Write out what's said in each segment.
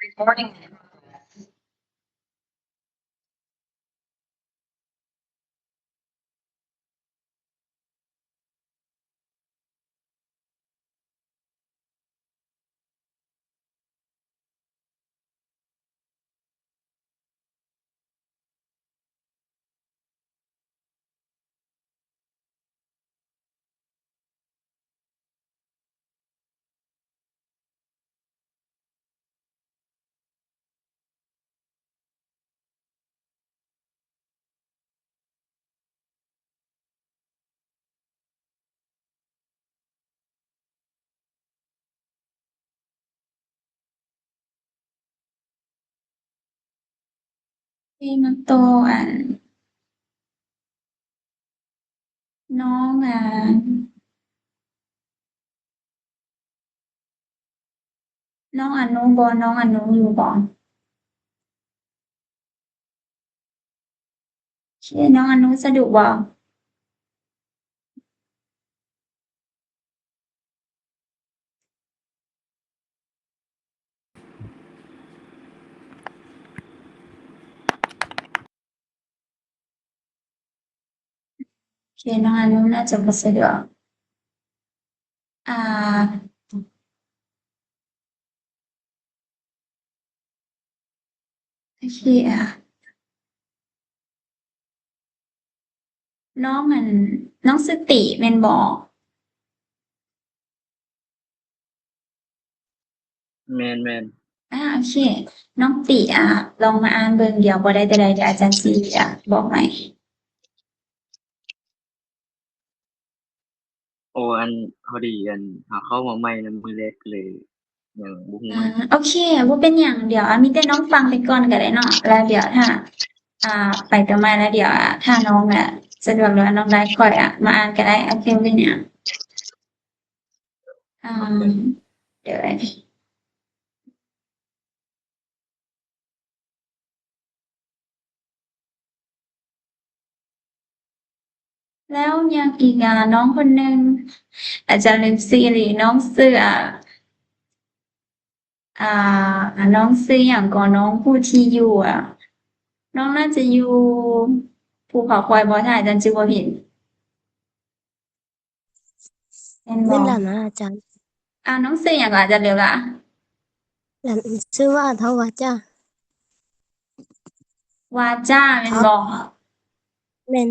Recording. ເຄ ມາຕໍ່ອັນ ນ້ອງ ອ່າ ນ້ອງອະນຸບໍ? ນ້ອງອະນຸຢູ່ບໍ? ເຄ ນ້ອງອະນຸສະດວກບໍ? ໂອເຄ ນ້ອງອະນຸໜ້າຈະບໍ່ສະດວກ. ອ່າ ໂອເຄ ອ່າ ນ້ອງ ອັນ ນ້ອງຊື່ຕິແມ່ນບໍ່? ແມ່ນໆ. ອ່າ ໂອເຄ ນ້ອງຕິ ອ່າ ລອງມາອ່ານເບິ່ງ ດຽວບໍ່ໄດ້ແຕ່ໃດ ດຽວອາຈານຊິ ອ່າ ບອກໃໝ່. ໂອ ອັນ ພໍດີ ອັນ ເຮົາເຂົ້າມາໃໝ່ນະ ມື້ແລກເລີຍ ຍັງບໍ່ຮູ້. ອ່າ ໂອເຄ ບໍ່ເປັນຫຍັງ ດຽວ ອ່າ ມີແຕ່ນ້ອງຟັງໄປກ່ອນກໍໄດ້ເນາະ ແລ້ວດຽວຖ້າ ອ່າ ໄປຕົວໃໝ່ ແລ້ວດຽວ ອ່າ ຖ້ານ້ອງ ອ່າ ສະດວກ ຫຼືວ່ານ້ອງໄດ້ ຂ້ອຍ ອ່າ ມາອ່ານກໍໄດ້. ໂອເຄ ບໍ່ເປັນຫຍັງ. ອ່າ ໂອເຄ ໂດຍ ແລ້ວຍັງອີກ ອ່າ ນ້ອງຄົນໜຶ່ງ ອາຈານລືມຊື່ອີ່ຫຼີ ນ້ອງຊື່ ອ່າ ອ່າ ນ້ອງຊື່ຫຍັງກໍ ນ້ອງຜູ້ທີ່ຢູ່ ອ່າ ນ້ອງໜ້າຈະຢູ່ພູເຂົາຄວາຍບໍ່ ຖ້າອາຈານຈື່ບໍ່ຜິດ. ແມ່ນບໍ່? ແມ່ນລະນະອາຈານ. ອ້າວ ນ້ອງຊື່ຫຍັງລະ ອາຈານລືມລະ? ລະ ຊື່ວ່າ ທ້າວວາຈາ. ວາຈາແມ່ນບໍ່? ແມ່ນ.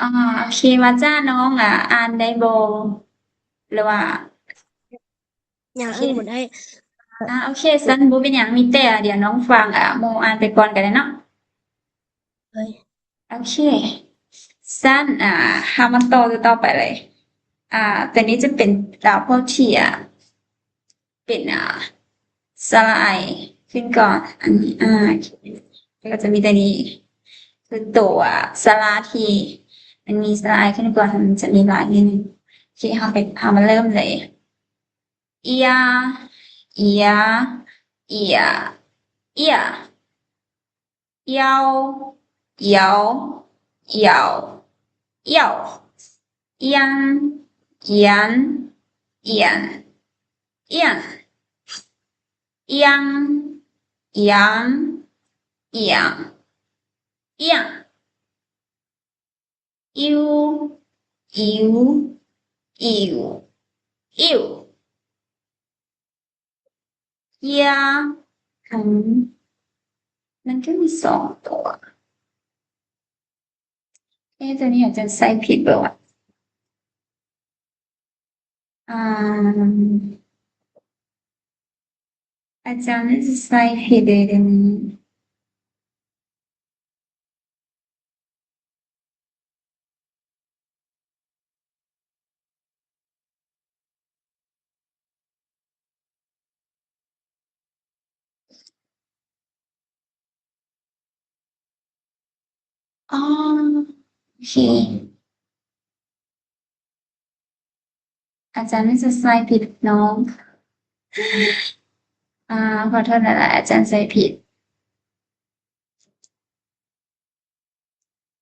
ອ່າ ໂອເຄ ວາຈາ ນ້ອງ ອ່າ ອ່ານໄດ້ບໍ່ ຫຼືວ່າ? ຍັງ ໂອເຄ ອ່ານບໍ່ໄດ້. ອ່າ ໂອເຄ ຊັ້ນບໍ່ເປັນຫຍັງ ມີແຕ່ ດຽວນ້ອງຟັງ ອ່າ ໝູ່ອ່ານໄປກ່ອນກໍໄດ້ເນາະ. ໂດຍ ໂອເຄ ຊັ້ນ ອ່າ ເຮົາມາຕໍ່ ຕໍ່ໄປເລີຍ. ອ່າ ໂຕນີ້ຈະເປັນ ອ່າ ພວກທີ່ ອ່າ ເປັນ ອ່າ ສະຫຼາຍຂຶ້ນກ່ອນ ອັນນີ້ ອ່າ ກໍຈະມີໂຕນີ້ ຄືໂຕ ອ່າ ສະຫຼາທີ່ມັນມີສະຫຼາຍຂຶ້ນກ່ອນ ມັນຈະມີຫຼາຍນິດໜຶ່ງ. ໂອເຄ ເຮົາໄປ ເຮົາມາເລີ່ມເລີຍ. ເອຍ ເອຍ ເອຍ ເອຍ. ເຢາ ເຢາ ເຢາ ເຢາ. ອຽນ ອຽນ ອຽນ ອຽນ. ອຽງ ອຽງ ອຽງ ອຽງ. ອິວ ອິວ ອິວ ອິວ. ເຢຍ ອືມ ມັນຄືມີສອງຕົວ. ເອ ຕົວນີ້ອາຈານໃສ່ຜິດບໍ່ວະ? ອາ ອາຈານໜ້າຈະໃສ່ຜິດເດ ຕົວນີ້. ອໍ ໂອເຄ. ອາຈານໜ້າຈະໃສ່ຜິດນ້ອງ. ອາ ຂໍໂທດຫຼາຍໆ ອາຈານໃສ່ຜິດ.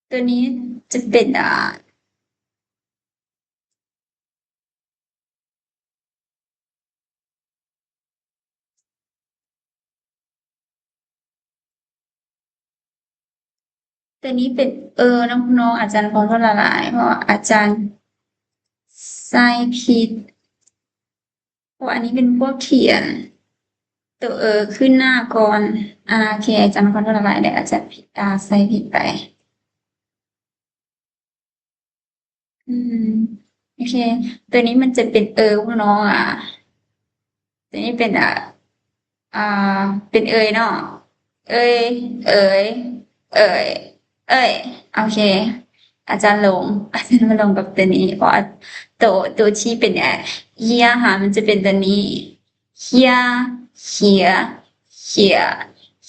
ຕົວນີ້ຈະເປັນ ອາ ຕົວນີ້ເປັນເອີເນາະນ້ອງ ອາຈານຂໍໂທດຫຼາຍໆ ເພາະວ່າອາຈານໃສ່ຜິດ ເພາະວ່າອັນນີ້ເປັນພວກຂຽນຕົວເອີຂຶ້ນໜ້າກ່ອນ. ອາ ໂອເຄ ອາຈານຂໍໂທດຫຼາຍໆ ເດີ ອາຈານຜິດ ອາ ໃສ່ຜິດໄປ. ອືມ ໂອເຄ ຕົວນີ້ມັນຈະເປັນເອີພວກນ້ອງ ອາ ຕົວນີ້ເປັນ ອາ ອາ ເປັນເອີຍເນາະ ເອີຍ ເອີຍ ເອີຍ ເອີຍ ໂອເຄ ອາຈານຫຼົງ ອາຈານມາຫຼົງກັບຕົວນີ້ ເພາະວ່າໂຕ ໂຕທີ່ເປັນ ອາ ເຮຍຫັ້ນ ມັນຈະເປັນຕົວນີ້ ເຮຍ ເຮຍ ເຮຍ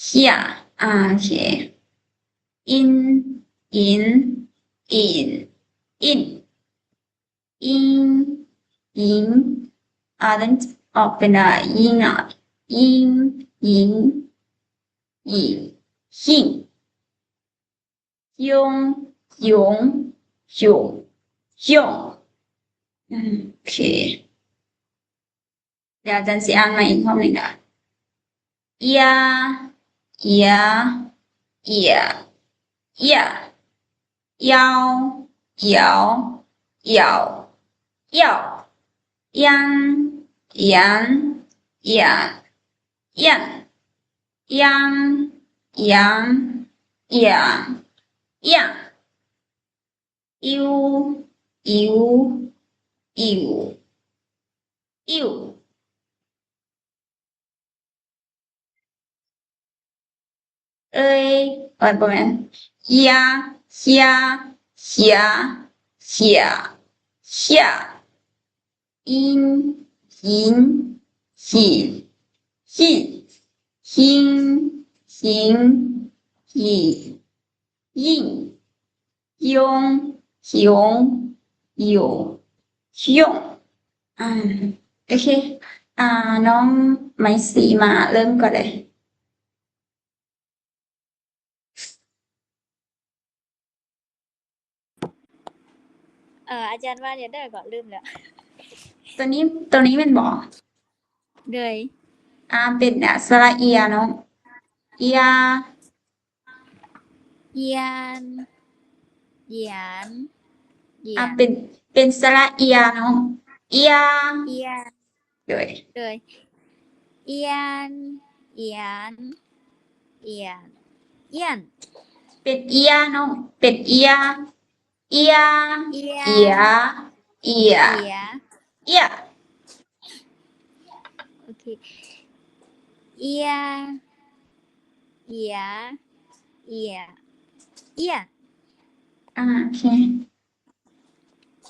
ເຮຍ ອາ ໂອເຄ. ອິນ ອິນ ອິນ ອິນ ອິງ ອິງ ອາ ເປັນ ອອກເປັນ ອາ ອິງ ອາ ອິງ ຍິງ ຍິງ ຫິງ ຍົງ ຍົງ ຍົງ ຍົງ ອາ ໂອເຄ. ດຽວອາຈານຊິອ່ານໃໝ່ອີກຮອບໜຶ່ງເດີ ເອຍ ເອຍ ເອຍ ເອຍ ເຢາ ເຢາ ເຢາ ເຢາ ຢຽນ ຢຽນ ຢຽນ ຢຽນ ຢຽງ ຢຽງ ຢຽງ ຢຽງ ອິວ ອິວ ອິວ ອິວ ເອີຍ ເອີຍ ບໍ່ແມ່ນ ເຮຍ ເຮຍ ເຮຍ ເຮຍ ເຮຍ ອິງ ຫິງ ຫິງ ຫິງ ຫິງ ຫິງ ຍິງ ຍົງ ຍົງ ຍົງ ຍົງ ອາ ໂອເຄ ອາ ນ້ອງໄມຊີມາເລີ່ມກ່ອນເລີຍ. ເອີ ອາຈານວ່າແນວໃດກໍລືມແລ້ວ ຕົວນີ້ ຕົວນີ້ແມ່ນບໍ່? ໂດຍ ອາ ເປັນ ອາ ສະຫຼະເອຍເນາະ ເອຍ ຢ້ຽນ ຢ້ຽນ ຢ້ຽນ ອາ ເປັນ ເປັນສະຫຼະເອຍເນາະ ເອຍ ເອຍ ໂດຍ ໂດຍ ຢ້ຽນ ຢ້ຽນ ຢ້ຽນ ຢ້ຽນ ເປັນເອຍເນາະ ເປັນເອຍ ເອຍ ເອຍ ເອຍ ເອຍ ເອຍ ເອຍ ໂອເຄ ເອຍ ເອຍ ເອຍ ເອຍ ອາ ໂອເຄ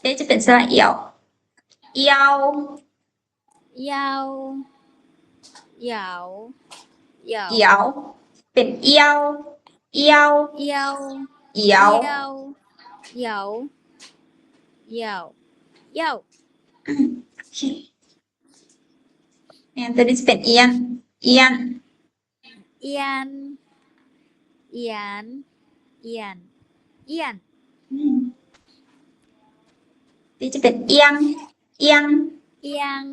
ເອຈະເປັນສະຫຼະອຽວ ອຽວ ຢາວ ຢາວ ຢາວ ອຽວ ເປັນອຽວ ອຽວ ອຽວ ອຽວ ຢາວ ຢາວ ຢາວ ອືມ ໂອເຄ ແມ່ນ ໂຕນີ້ຈະເປັນອຽນ ອຽນ ອຽນ ອຽນ ອຽນ ອຽນ ອືມ ນີ້ຈະເປັນອຽງ ອຽງ ອຽງ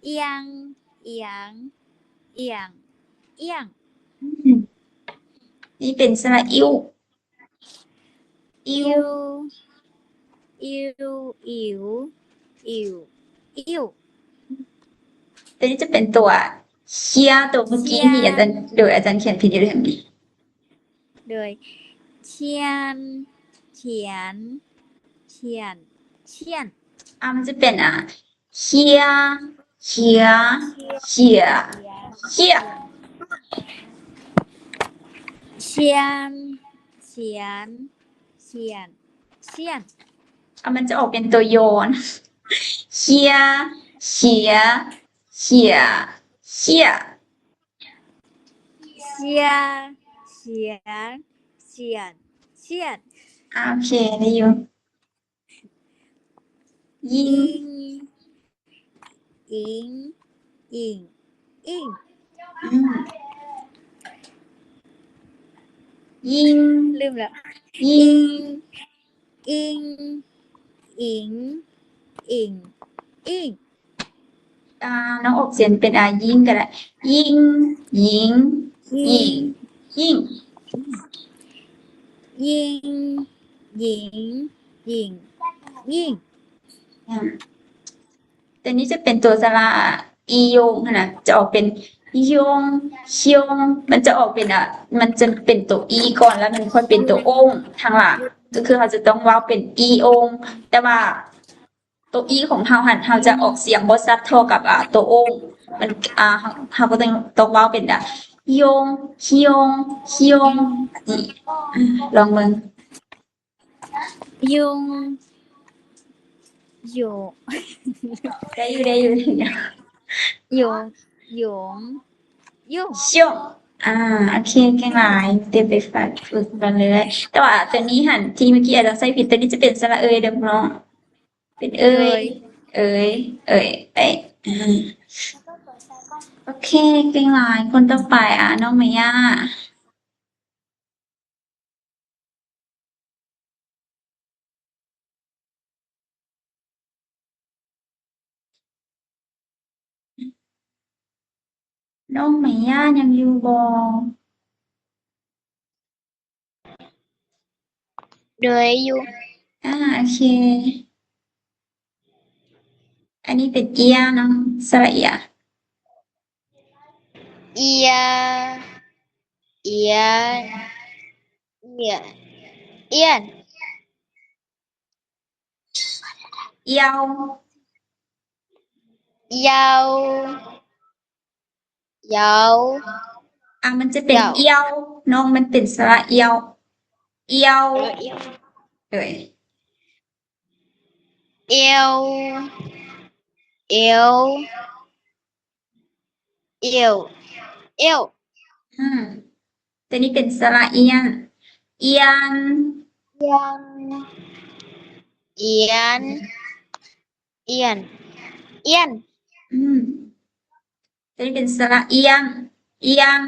ອຽງ ອຽງ ອຽງ ອຽງ ອືມ ນີ້ເປັນສະຫຼະອິ້ວ ອິ້ວ ອິ້ວ ອິ້ວ ອິ້ວ ອິ້ວ ໂຕນີ້ຈະເປັນຕົວເຊຍ ໂຕເມື່ອກີ້ນີ້ ເຊຍ ອາຈານ ໂດຍ ອາຈານຂຽນຜິດຢູ່ເດ້ ໂດຍ ຊຽນ ຊຽນ ຊຽນ ຊຽນ ອາ ມັນຈະເປັນ ອາ ເຊຍ ເຊຍ ເຊຍ ເຊຍ ຊຽນ ຊຽນ ຊຽນ ຊຽນ ອາ ມັນຈະອອກເປັນຕົວໂຍນ ເຊຍ ເຊຍ ເຊຍ ເຊຍ ເຊຍ ຊຽນ ຊຽນ ຊຽນ ອາ ໂອເຄ ໄດ້ຢູ່ ຍິງ ອິງ ອິງ ອິງ ອິງ ອືມ ຍິງ ລືມແລ້ວ ຍິງ ອິງ ອິງ ອິງ ອິງ ອ່າ ນ້ອງອອກສຽງເປັນ ອາ ຍິງກໍໄດ້ ຍິງ ຍິງ ຍິງ ຍິງ ຍິງ ອືມ ຍິງ ຍິງ ຍິງ ຍິງ ອາ ຕົວນີ້ຈະເປັນຕົວສະຫຼະອີໂຍງຫັ້ນນະ ຈະອອກເປັນຍົງ ຍົງ ມັນຈະອອກເປັນ ອາ ມັນຈະເປັນຕົວອີກ່ອນ ແລ້ວມັນຄ່ອຍເປັນຕົວໂອງທາງຫຼັງ ກໍຄືເຮົາຈະຕ້ອງເວົ້າເປັນອີໂອງ ແຕ່ວ່າ ຕົວອີຂອງເຮົາຫັ້ນ ເຮົາຈະອອກສຽງບໍ່ຊັດເທົ່າກັບ ອາ ຕົວໂອງ ມັນ ອາ ເຮົາ ເຮົາກໍຕ້ອງ ຕ້ອງເວົ້າເປັນ ອາ ຍົງ ຍົງ ຍົງ ນີ້ ອາ ລອງເບິ່ງ ຍຸງ ໂຢ ໄດ້ຢູ່ ໄດ້ຢູ່ ໂຢ ໂຢງ ໂຢງ ໂຢງ ອາ ໂອເຄ ເກັ່ງຫຼາຍ ເຕັມໄປຝາກຝຶກກັນເລີຍ ແຕ່ວ່າຕົວນີ້ຫັ້ນ ທີ່ເມື່ອກີ້ອາຈານໃສ່ຜິດ ຕົວນີ້ຈະເປັນສະຫຼະເອີຍເດີ້ເນາະ. ເປັນເອີຍ ເອີຍ ເອີຍ ເອີຍ ເອີຍ ອາ ໂອເຄ ເກັ່ງຫຼາຍ ຄົນຕໍ່ໄປ ອາ ນ້ອງມາຍາ ນ້ອງມາຍາຍັງຢູ່ບໍ່? ໂດຍ ຢູ່ ອາ ໂອເຄ ອັນນີ້ເປັນເອຍເນາະ ສະຫຼະເອຍ ເອຍ ເອຍ ເອຍ ອຽນ ເອີຍ ເອີຍ ເອີຍ ອາ ມັນຈະເປັນເອີຍ ເອີຍ ນ້ອງ ມັນເປັນສະຫຼະເອີຍ ເອີຍ ເອີຍ ເອີຍ ເອີຍ ເອີຍ ເອີຍ ອາ ຕົວນີ້ເປັນສະຫຼະອຽນ ອຽນ ອຽນ ອຽນ ອຽນ ອຽນ ອືມ ຕົວນີ້ເປັນສະຫຼະອຽງ ອຽງ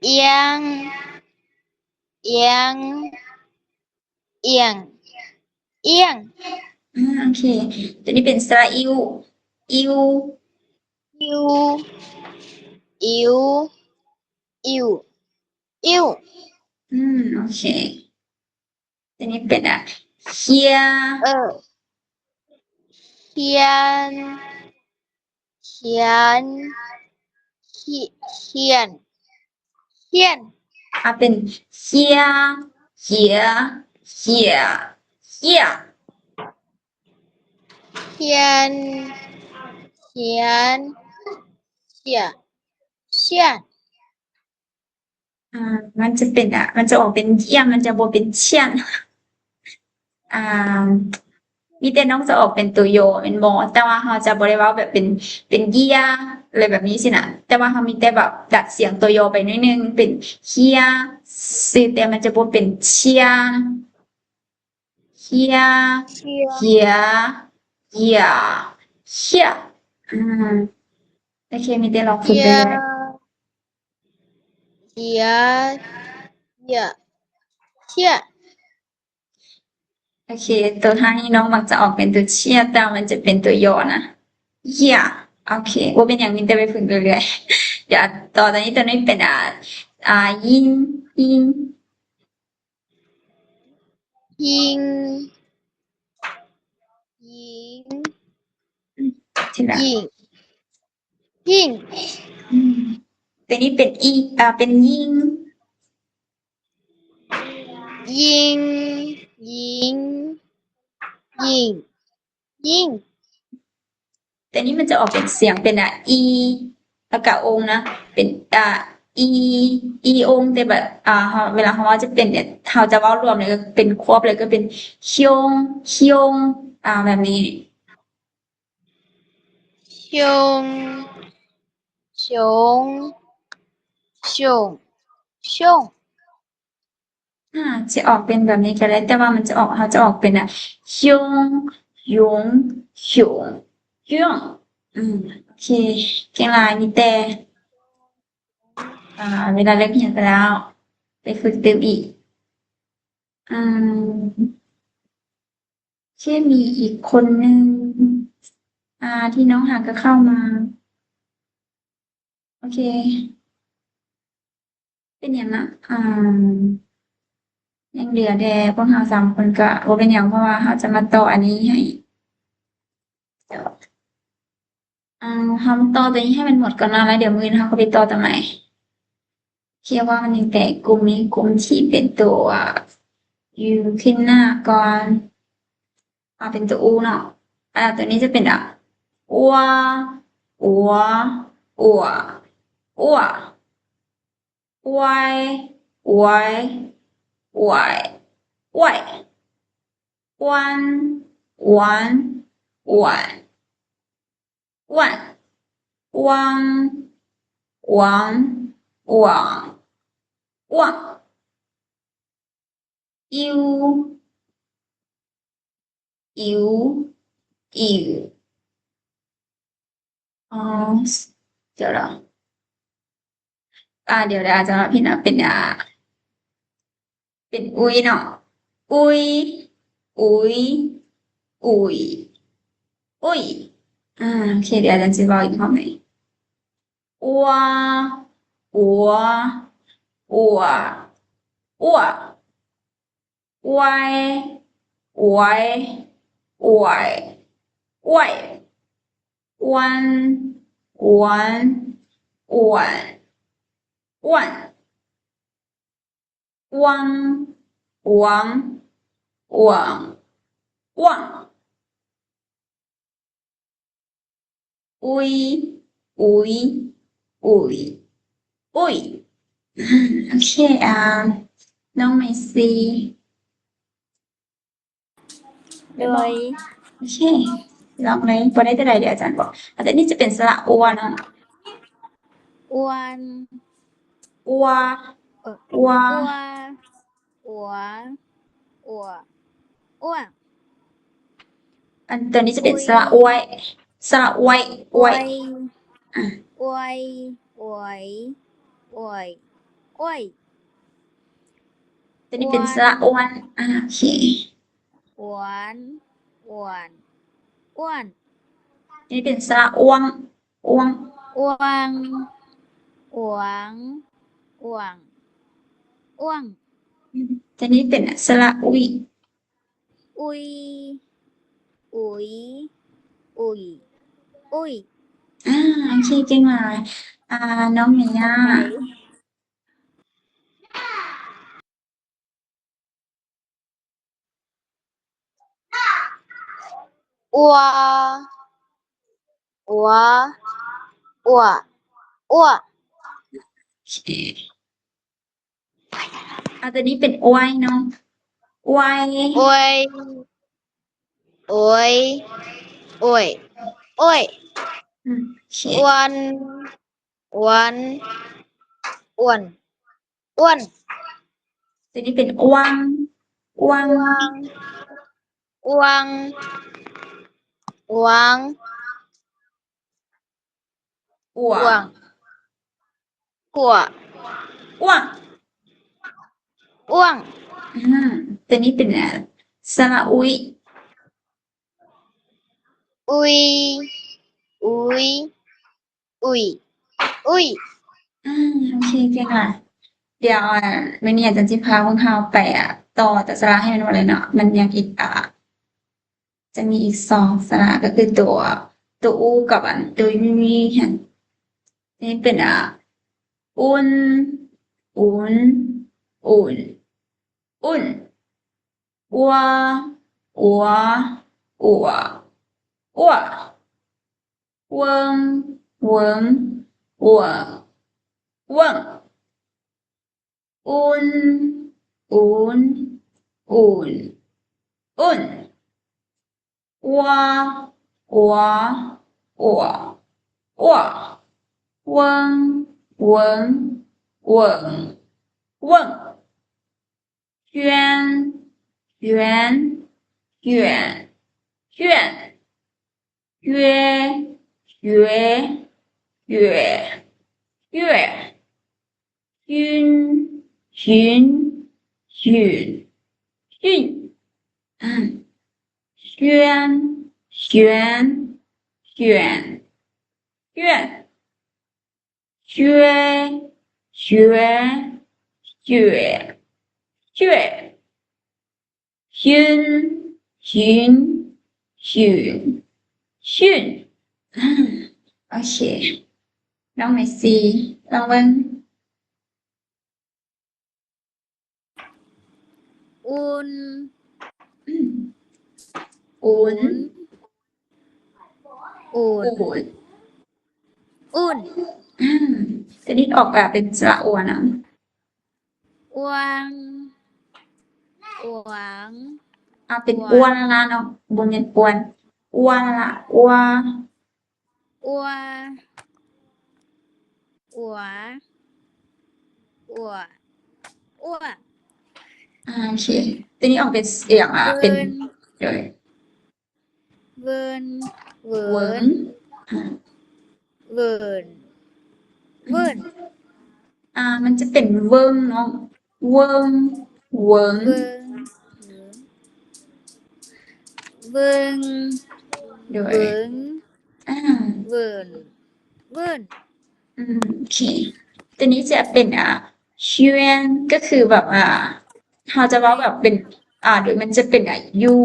ອຽງ ອຽງ ອຽງ ອຽງ ອາ ໂອເຄ ຕົວນີ້ເປັນສະຫຼະອິ້ວ ອິ້ວ ອິ້ວ ອິ້ວ ອິ້ວ ອິ້ວ ອືມ ໂອເຄ ຕົວນີ້ເປັນ ອາ ຮຽ ເອີ ຮຽນ ຮຽນ ຮຽນ ຮຽນ ອາ ເປັນ ຮຽ ຮຽ ຮຽ ຮຽ ຮຽນ ຮຽນ ຮຽ ຮຽນ ອາ ມັນຈະເປັນ ອາ ມັນຈະອອກເປັນຢຽນ ມັນຈະບໍ່ເປັນຊຽນ ອາ ມີແຕ່ນ້ອງຈະອອກເປັນຕົວຢໍແມ່ນບໍ່? ແຕ່ວ່າເຮົາຈະບໍ່ໄດ້ເວົ້າແບບເປັນ ເປັນຢຽ ແລະ ແບບນີ້ຊີ້ນະ ແຕ່ວ່າເຮົາມີແຕ່ແບບດັດສຽງຕົວຢໍໄປໜ້ອຍໜຶ່ງ ເປັນຮຽ ຊື່ ແຕ່ມັນຈະບໍ່ເປັນຊຽ ຮຽ ຮຽ ຮຽ ຮຽ ຮຽ ອາ ໂອເຄ ມີແຕ່ລອງຝຶກໄປເລີຍ ຮຽ ຮຽ ຮຽ ໂອເຄ ຕົວທ້າຍນີ້ນ້ອງມັກຈະອອກເປັນຕົວເຊຍ ແຕ່ວ່າມັນຈະເປັນຕົວຢໍນະ ຢຽ ໂອເຄ ບໍ່ເປັນຫຍັງ ມີແຕ່ໄປຝຶກເລື້ອຍໆ ດຽວຕໍ່ ຕອນນີ້ ຕອນນີ້ເປັນ ອາ ອາ ຍິງ ຍິງ ຍິງ ຍິງ ອືມ ຍິງ ຍິງ ອືມ ຕົວນີ້ເປັນອີ ອາ ເປັນຍິງ ຍິງ ຍິງ ຍິງ ຍິງ ແຕ່ນີ້ມັນຈະອອກເປັນສຽງເປັນ ອາ ອີ ແລ້ວກະອົງນະ ເປັນ ອາ ອີ ອີອົງ ແຕ່ແບບ ອາ ເຮົາ ເວລາເຮົາເວົ້າຈະເປັນ ເຮົາຈະເວົ້າລວມເລີຍ ເປັນຄວບເລີຍ ກໍເປັນ ຮຽງ ຮຽງ ອາ ແບບນີ້ ຮຽງ ຮຽງ ຮຽງ ຮຽງ ອາ ຈະອອກເປັນແບບນີ້ກໍໄດ້ ແຕ່ວ່າມັນຈະອອກ ເຮົາຈະອອກເປັນ ອາ ຮຽງ ຮຽງ ຮຽງ ຮຽງ ອືມ ໂອເຄ ເກັ່ງຫຼາຍ ມີແຕ່ ອາ ເວລາເລີກຮຽນໄປແລ້ວ ໄປຝຶກຕື່ມອີກ ອືມ ໂອເຄ ມີອີກຄົນໜຶ່ງ ອາ ທີ່ນ້ອງຫາກໍເຂົ້າມາ ໂອເຄ ເປັນຫຍັງນະ? ອາ ຍັງເຫຼືອແຕ່ພວກເຮົາສາມຄົນ ກະບໍ່ເປັນຫຍັງ ເພາະວ່າເຮົາຈະມາຕໍ່ອັນນີ້ໃຫ້ ເຮົາມາຕໍ່ຕົວນີ້ໃຫ້ມັນໝົດກ່ອນເນາະ ແລ້ວດຽວມື້ອື່ນເຮົາກໍໄປຕໍ່ຕົວໃໝ່. ຄິດວ່າມັນຍັງແຕ່ກຸ່ມນີ້ ກຸ່ມທີ່ເປັນຕົວ U ຂຶ້ນໜ້າກ່ອນ. ເອົາເປັນຕົວ U ເນາະ. ອາ ຕົວນີ້ຈະເປັນ ອາ ອວ ອວ ອວ ອວ ອວ ອວ ອວ ອວ ອວ ອວ ອວ ອວ ອວ ອວ ອວ ອວ ອວ ອວ ອິວ ອິວ ອິວ ອໍ ດຽວລະ ອາ ດຽວ ດຽວອາດຈະມາຜິດເນາະ ເປັນ ອາ ເປັນ ອຸຍ ເນາະ ອຸຍ ອຸຍ ອຸຍ ອຸຍ ອາ ໂອເຄ ດຽວອາຈານຊິເວົ້າອີກຮອບໜຶ່ງ ອວ ອວ ອວ ອວ ອວຍ ອວຍ ອວຍ ອວຍ ອວນ ອວນ ອວນ ອວນ ອວງ ອວງ ອວງ ອວງ ອຸຍ ອຸຍ ອຸຍ ອຸຍ ໂອເຄ ອາ ນ້ອງໄມຊີ ໂດຍ ໂອເຄ ລອງເລີຍ ບໍ່ໄດ້ຕົວໃດ ດຽວອາຈານບອກ ອາຈານນີ້ຈະເປັນສະຫຼະ ອົວ ເນາະ ອວນ ອົວ ເອີ ອົວ ອົວ ອົວ ອົວ ອັນ ຕົວນີ້ຈະເປັນ ອຸຍ ສະຫຼະ ອວຍ ສະຫຼະ ອວຍ ອວຍ ອວຍ ອາ ອວຍ ອວຍ ອວຍ ອວຍ ຕົວນີ້ເປັນ ອວນ ສະຫຼະ ອວນ ອາ ໂອເຄ ອວນ ອວນ ອວນ ຕົວນີ້ເປັນ ສະຫຼະ ອວງ ອວງ ອວງ ອວງ ອວງ ອວງ ຕົວນີ້ເປັນ ສະຫຼະ ອຸຍ ອຸຍ ອຸຍ ອຸຍ ອຸຍ ອາ ໂອເຄ ເກັ່ງຫຼາຍ ອາ ນ້ອງເມຍາ ໂອເຄ ອັວ ອົວ ອົວ ອົວ ໂອເຄ ອາ ຕົວນີ້ເປັນ ອວຍ ເນາະ ອວຍ ໂອຍ ໂອຍ ໂອຍ ໂອຍ ອືມ ໂອເຄ ອວນ ອວນ ອວນ ອວນ ຕົວນີ້ເປັນ ອວງ ອວງ ອວງ ອວງ ອວງ ອວງ ອວງ ອວງ ອືມ ຕົວນີ້ເປັນ ອາ ສະຫຼະ ອຸຍ ອຸຍ ອຸຍ ອຸຍ ອຸຍ ອືມ ໂອເຄ ເກັ່ງຫຼາຍ ດຽວ ອາ ມື້ນີ້ອາຈານຊິພາພວກເຮົາໄປ ອາ ຕໍ່ແຕ່ສະຫຼະໃຫ້ມັນໝົດເລີຍເນາະ ມັນຍັງອີກ ອາ ຈະມີອີກສອງສະຫຼະ ກໍຄືຕົວ ຕົວ ອູ ກັບ ອັນ ຕົວ ຢູ ຫັ້ນ ນີ້ເປັນ ອາ ອຸນ ອຸນ ອຸນ ອຸນ ອົວ ອົວ ອົວ ອົວ ເວິງ ເວິງ ເວິງ ເວິງ ອຸນ ອຸນ ອຸນ ອຸນ ອົວ ອົວ ອົວ ອົວ ເວິງ ເວິງ ເວິງ ເວິງ ຈວຽນ ຈວຽນ ຈວຽນ ຈວຽນ ຍວຍ ຍວຍ ຍວຍ ຍືນ ຍືນ ຍືນ ຍືນ ອາ ຊວນ ຊວນ ຊວນ ຊວນ ຈວຍ ຈວຍ ຈວຍ ຈວຍ ยืน ยืน ยืน ยืน ອາ ໂອເຄ ນ້ອງເມຊີ ລອງເບິ່ງ ອຸ່ນ ອືມ ອຸ່ນ ອຸ່ນ ອຸ່ນ ອືມ ຕົວນີ້ອອກ ອາ ເປັນສະຫຼະ ອົວນຳ ອວງ ອວງ ອາ ເປັນ ອວ ອວລະເນາະ ບໍ່ແມ່ນ ອວນ ອວລະ ອວ ອວ ອວ ອວ ອວ ອາ ໂອເຄ ຕົວນີ້ອອກເປັນສຽງ ອາ ເປັນ ເວີນ ເປັນ ເວີນ ເວີ ເວີນ ເວີນ ອາ ເວີນ ອາ ມັນຈະເປັນເວີງເນາະ ເວີງ ເວີງ ເວີງ ເວີງ ໂດຍ ເວີງ ອາ ເວີນ ເວີນ ອືມ ໂອເຄ ຕົວນີ້ຈະເປັນ ອາ ຊຽນ ກໍຄືແບບ ອາ ເຮົາຈະເວົ້າແບບເປັນ ອາ ໂດຍມັນຈະເປັນ ອາ ຢູ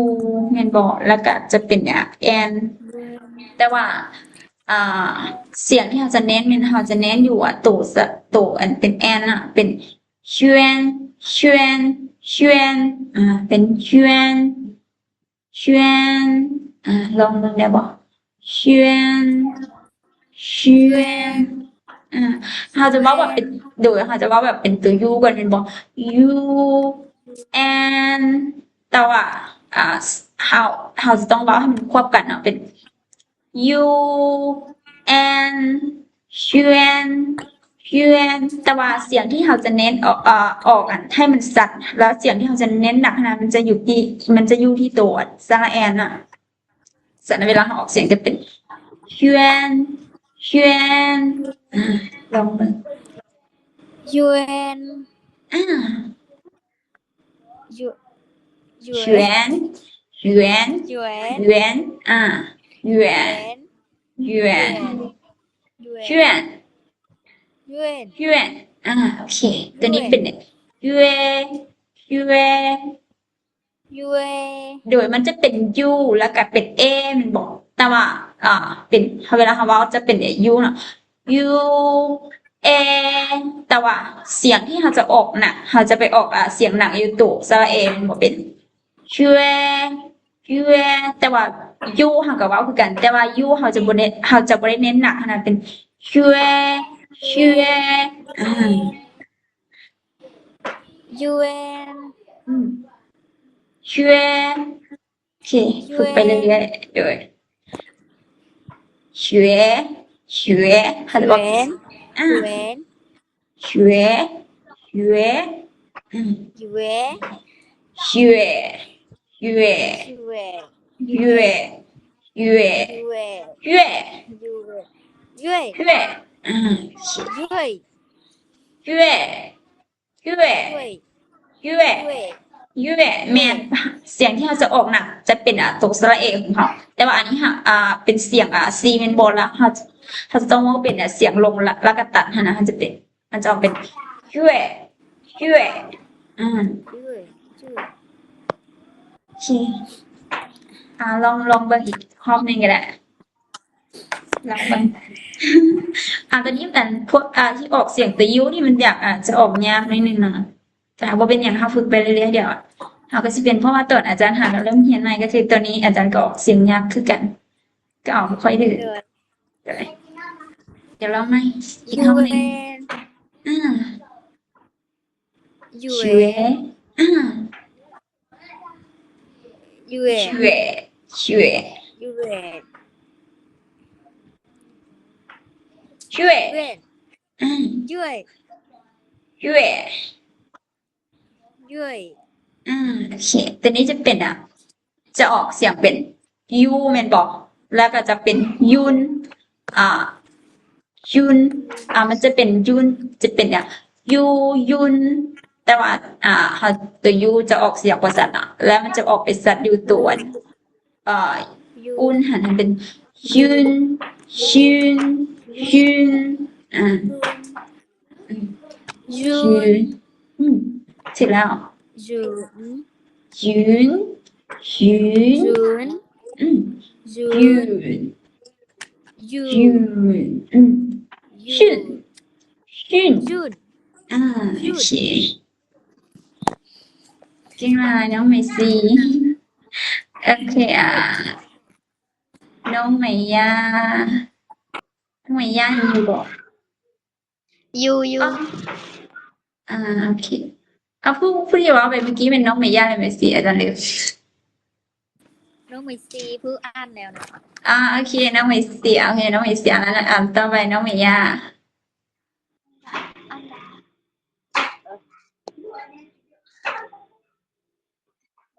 ແມ່ນບໍ່? ແລ້ວກໍຈະເປັນ ອາ ແອນ ແຕ່ວ່າ ອາ ສຽງທີ່ເຮົາຈະເນັ້ນແມ່ນເຮົາຈະເນັ້ນຢູ່ ອາ ໂຕສະ ໂຕອັນເປັນແອນນະ ເປັນ ຊຽນ ຊຽນ ຊຽນ ອາ ເປັນ ຊຽນ ຊຽນ ອາ ລອງເບິ່ງໄດ້ບໍ່? ຊຽນ ຊຽນ ອາ ເຮົາຈະເວົ້າແບບເປັນ ໂດຍເຮົາຈະເວົ້າແບບເປັນຕົວ ຢູ ກ່ອນແມ່ນບໍ່? ຢູ ແອນ ແຕ່ວ່າ ອາ ເຮົາ ເຮົາຈະຕ້ອງເວົ້າໃຫ້ມັນຄວບກັນເນາະ ເປັນ ຢູ ແອນ ຊຽນ ຊຽນ ແຕ່ວ່າສຽງທີ່ເຮົາຈະເນັ້ນອອກ ເອີ ອອກອັນໃຫ້ມັນຊັດ ແລ້ວສຽງທີ່ເຮົາຈະເນັ້ນໜັກຫັ້ນນະ ມັນຈະຢູ່ທີ່ ມັນຈະຢູ່ທີ່ໂຕສະຫຼະແອນນະ. ສະນັ້ນເວລາເຮົາອອກສຽງຈະເປັນ ຊຽນ ຊຽນ ອາ ລອງເບິ່ງ ຢວນ ອາ ຢວນ ຢວນ ຢວນ ຢວນ ຢວນ ອາ ຢວນ ຢວນ ຢວນ ຢວນ ຢວນ ຢວນ ອາ ໂອເຄ ຕົວນີ້ເປັນ ຢວນ ຢວນ ຢວນ ໂດຍມັນຈະເປັນ ຢູ ແລ້ວກະເປັນ ເອ ແມ່ນບໍ່? ແຕ່ວ່າ ອາ ເປັນ ເວລາເຮົາເວົ້າຈະເປັນ ເອ ຢູ ເນາະ ຢູ ເອ ແຕ່ວ່າສຽງທີ່ເຮົາຈະອອກໜັກ ເຮົາຈະໄປອອກ ອາ ສຽງໜັກຢູ່ໂຕສະຫຼະເອ ແມ່ນບໍ່? ເປັນ ຊວ ຊວ ແຕ່ວ່າ ຢູ ເຮົາກໍເວົ້າຄືກັນ ແຕ່ວ່າ ຢູ ເຮົາຈະບໍ່ໄດ້ ເຮົາຈະບໍ່ໄດ້ເນັ້ນໜັກຫັ້ນນະ ເປັນ ຊວ ຊວ ອາ ຢວນ ອືມ ຊວ ໂອເຄ ຝຶກໄປເລື້ອຍໆ ໂດຍ ຊວ ຊວ ເຮົາຈະບອກ ຢວນ ອາ ຢວນ ຊວ ຊວ ອືມ ຢວນ ຊວ ຊວ ຢວນ ຢວນ ຢວນ ຢວນ ຢວນ ຢວນ ອືມ ຢວນ ຢວນ ຢວນ ຢວນ ຢວນ ແມ່ນ ສຽງທີ່ເຮົາຈະອອກນະ ຈະເປັນ ອາ ຕົວສະຫຼະເອຂອງເຮົາ ແຕ່ວ່າອັນນີ້ເຮົາ ອາ ເປັນສຽງ ອາ ຊີ ແມ່ນບໍ່? ລະເຮົາ ເຮົາຈະຕ້ອງເວົ້າເປັນ ອາ ສຽງລົງລະ ລະກະຕັດຫັ້ນນະ ເຮົາຈະເປັນ ມັນຈະອອກເປັນ ຢວນ ຢວນ ອືມ ຢວນ ຢວນ ໂອເຄ ອາ ລອງ ລອງເບິ່ງອີກຮອບໜຶ່ງກໍໄດ້ ລອງເບິ່ງ ອາ ຕອນນີ້ອັນພວກ ອາ ທີ່ອອກສຽງຕົວ ຢູ ນີ້ມັນຢາກ ອາດຈະອອກຍາກໜ້ອຍໜຶ່ງເນາະ ແຕ່ວ່າບໍ່ເປັນຫຍັງ ເຮົາຝຶກໄປເລື້ອຍໆ ດຽວເຮົາກໍຊິເປັນ ເພາະວ່າຕອນອາຈານຫາກໍເລີ່ມຮຽນໃໝ່ ກໍຄືຕອນນີ້ອາຈານກໍອອກສຽງຍາກຄືກັນ ກໍເອົາບໍ່ຄ່ອຍຖືກ ໂດຍ ດຽວລອງໃໝ່ອີກຮອບໜຶ່ງ ຢວນ ອາ ຢວນ ຢວນ ອາ ຢວນ ຢວນ ຢວນ ຢວນ ຢວນ ອາ ຢວນ ຢວນ ຢວນ ອາ ໂອເຄ ໂຕນີ້ຈະເປັນ ອາ ຈະອອກສຽງເປັນ ຢູ ແມ່ນບໍ່? ແລ້ວກໍຈະເປັນ ຍຸນ ອາ ຍຸນ ອາ ມັນຈະເປັນ ຍຸນ ຈະເປັນ ອາ ຢູ ຍຸນ ແຕ່ວ່າ ອາ ເຮົາ ໂຕ ຢູ ຈະອອກສຽງບໍ່ຊັດເນາະ ແລ້ວມັນຈະອອກໄປຊັດຢູ່ໂຕ ອາ ອຸນ ຫັ້ນ ເປັນ ຍຸນ ຍຸນ ຍຸນ ອາ ອືມ ຢຸນ ຢຸນ ອືມ ຖືກແລ້ວ ຢຸນ June, June, June, อืม June, June, June, อืม June, June, June. ອ່າ ໂອເຄ ເກັ່ງຫຼາຍນ້ອງໄມຊີ. ໂອເຄ ອ່າ ນ້ອງໄມຢາ ນ້ອງໄມຢາເຫັນຢູ່ບໍ່? ຢູ່ ຢູ່ ອ່າ ໂອເຄ ເອົາ ຜູ້ ຜູ້ທີ່ເວົ້າໄປເມື່ອກີ້ແມ່ນນ້ອງເມຢາ ຫຼື ເມຊີ ອາຈານລືມ. ນ້ອງເມຊີຜູ້ອ່ານແລ້ວນະ. ອ່າ ໂອເຄ ນ້ອງເມຊີ ໂອເຄ ນ້ອງເມຊີ ອ່ານ ອ່ານຕໍ່ໄປ ນ້ອງເມຢາ.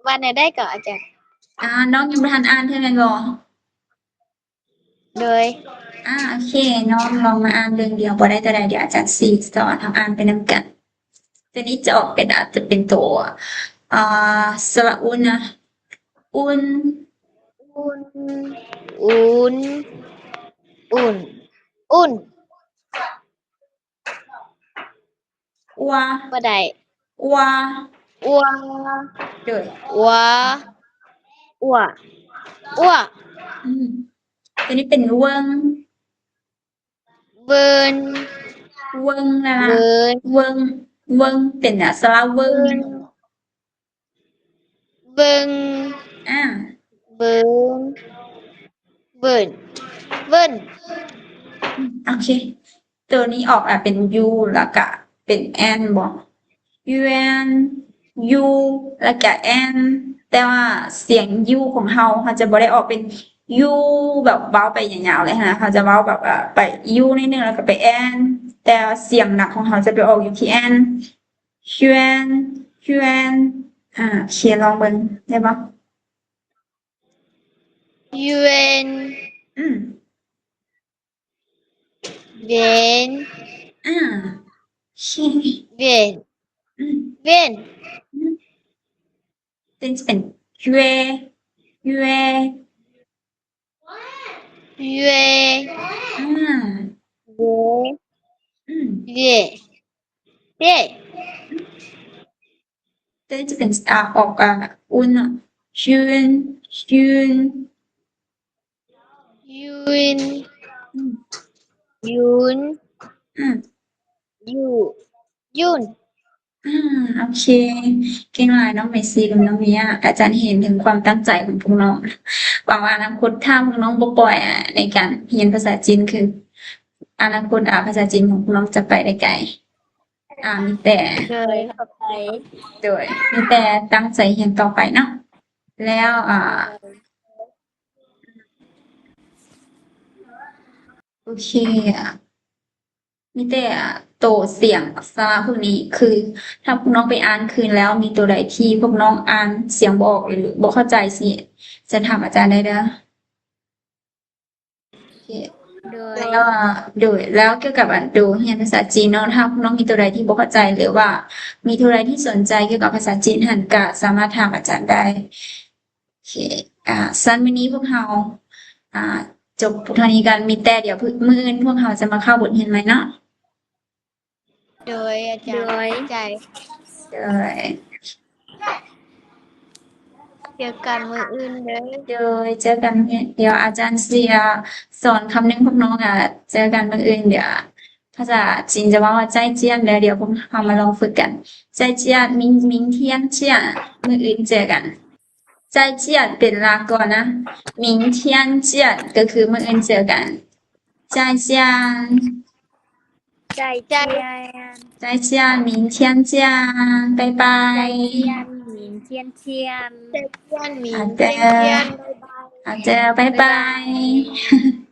ວ່າແນວໃດກໍອາຈານ? ອ່າ ນ້ອງຍັງບໍ່ທັນອ່ານເທື່ອແມ່ນບໍ່? ໂດຍ ອ່າ ໂອເຄ ນ້ອງລອງມາອ່ານເບິ່ງ ດຽວບໍ່ໄດ້ຕົວໃດ ດຽວອາຈານຊິສອນເຮົາອ່ານໄປນຳກັນ. ຕົວນີ້ຈະອອກເປັນ ອາດຈະເປັນຕົວ ອ່າ ສະຫຼະອຸນນະ ອຸ່ນ ອຸ່ນ ອຸ່ນ ອຸ່ນ ອຸ່ນ. ອົວ ບໍ່ໄດ້ ອົວ ອົວ ໂດຍ ອົວ ອົວ ອົວ. ອືມ ຕົວນີ້ເປັນເວິງ ເວິນ ເວິງນະ ເວິນ ເວິງ ເວິງ ເປັນສະຫຼະເວີງ ເວີນ. ເບິ່ງ ອ່າ ເບິ່ງ ເວີນ ເວີນ. ໂອເຄ ໂຕນີ້ອອກມາເປັນ u ແລ້ວກະເປັນ n ບໍ່? ຍວນ u ແລ້ວກະ n ແຕ່ວ່າສຽງ u ຂອງເຮົາ ເຮົາຈະບໍ່ໄດ້ອອກເປັນ u ແບບເວົ້າໄປຍາວໆເລີຍຫັ້ນນະ ເຮົາຈະເວົ້າແບບວ່າໄປ u ໜ້ອຍໜຶ່ງ ແລ້ວກະໄປ n ແຕ່ວ່າສຽງໜັກຂອງເຮົາຈະໄປອອກຢູ່ທີ່ n. ຍວນ ຍວນ ອ່າ ໂອເຄ ລອງເບິ່ງໄດ້ບໍ່? ຍວນ ອືມ ເວັນ ອ່າ ໂອເຄ ເວັນ ອືມ ເວັນ ອືມ ເປັນ ເປັນ ຍວ ຍວ ເວ ອ່າ ເວ ອືມ ເວ ເວ ຕົວນີ້ຈະເປັນ ອ່າ ອອກ ອ່າ ອຸ່ນເນາະ ຍືນ ຍືນ ຍືນ ອືມ ຍືນ ອືມ ຍືນ ຍືນ. ອືມ ໂອເຄ ເກັ່ງຫຼາຍນ້ອງເມຊີກັບນ້ອງເມຍາ ອາຈານເຫັນເຖິງຄວາມຕັ້ງໃຈຂອງພວກນ້ອງ. ຫວັງວ່າອະນາຄົດຖ້າພວກນ້ອງບໍ່ປ່ອຍ ອາ ໃນການຮຽນພາສາຈີນ ຄືອະນາຄົດ ອາ ພາສາຈີນຂອງພວກນ້ອງຈະໄປໄດ້ໄກ. ອາ ມີແຕ່ ໂດຍ ຂອບໃຈ ໂດຍ ມີແຕ່ຕັ້ງໃຈຮຽນຕໍ່ໄປເນາະ. ແລ້ວ ອາ ໂອເຄ ອາ ມີແຕ່ໂຕສຽງສະຫຼະພວກນີ້ ຄືຖ້າພວກນ້ອງໄປອ່ານຄືນແລ້ວ ມີໂຕໃດທີ່ພວກນ້ອງອ່ານສຽງບໍ່ອອກ ຫຼື ບໍ່ເຂົ້າໃຈ ຊິ ຈະຖາມອາຈານໄດ້ເດີ. ໂດຍ ແລ້ວ ໂດຍ ແລ້ວກ່ຽວກັບອັນໂຕຮຽນພາສາຈີນເນາະ ຖ້າພວກນ້ອງມີໂຕໃດທີ່ບໍ່ເຂົ້າໃຈ ຫຼືວ່າມີໂຕໃດທີ່ສົນໃຈກ່ຽວກັບພາສາຈີນຫັ້ນ ກະສາມາດຖາມອາຈານໄດ້. ໂອເຄ ອ່າ ຊັ້ນມື້ນີ້ພວກເຮົາ ອ່າ ຈົບພຽງເທົ່ານີ້ກ່ອນ ມີແຕ່ດຽວມື້ອື່ນພວກເຮົາຈະມາເຂົ້າບົດຮຽນໃໝ່ເນາະ. ໂດຍ ອາຈານ ໂດຍ ຂອບໃຈ ໂດຍ ເຈີກັນມື້ອື່ນເດີ ໂດຍ ເຈີກັນ ດຽວອາຈານຊິສອນຄຳໜຶ່ງພວກນ້ອງ ເຈີກັນມື້ອື່ນ ດຽວພາສາຈີນຈະເວົ້າວ່າ ໄຈ້ຈຽນ ແລ້ວດຽວພວກເຮົາມາລອງຝຶກກັນ ໄຈ້ຈຽນ ມິງ ມິງທຽນຈຽນ ມື້ອື່ນເຈີກັນ. ໄຈ້ຈຽນ ເປັນລາກ່ອນນະ ມິງທຽນຈຽນ ກໍຄືມື້ອື່ນເຈີກັນ ໄຈ້ຈຽນ ໄຈ້ຈຽນ ໄຈ້ຈຽນ ມິງທຽນຈຽນ ບາຍບາຍ ໄຈ້ຈຽນ ມິງທຽນຈຽນ ໄຈ້ຈຽນ ມິງທຽນຈຽນ ບາຍບາຍ ອາເຈີ ບາຍບາຍ ບາຍບາຍ.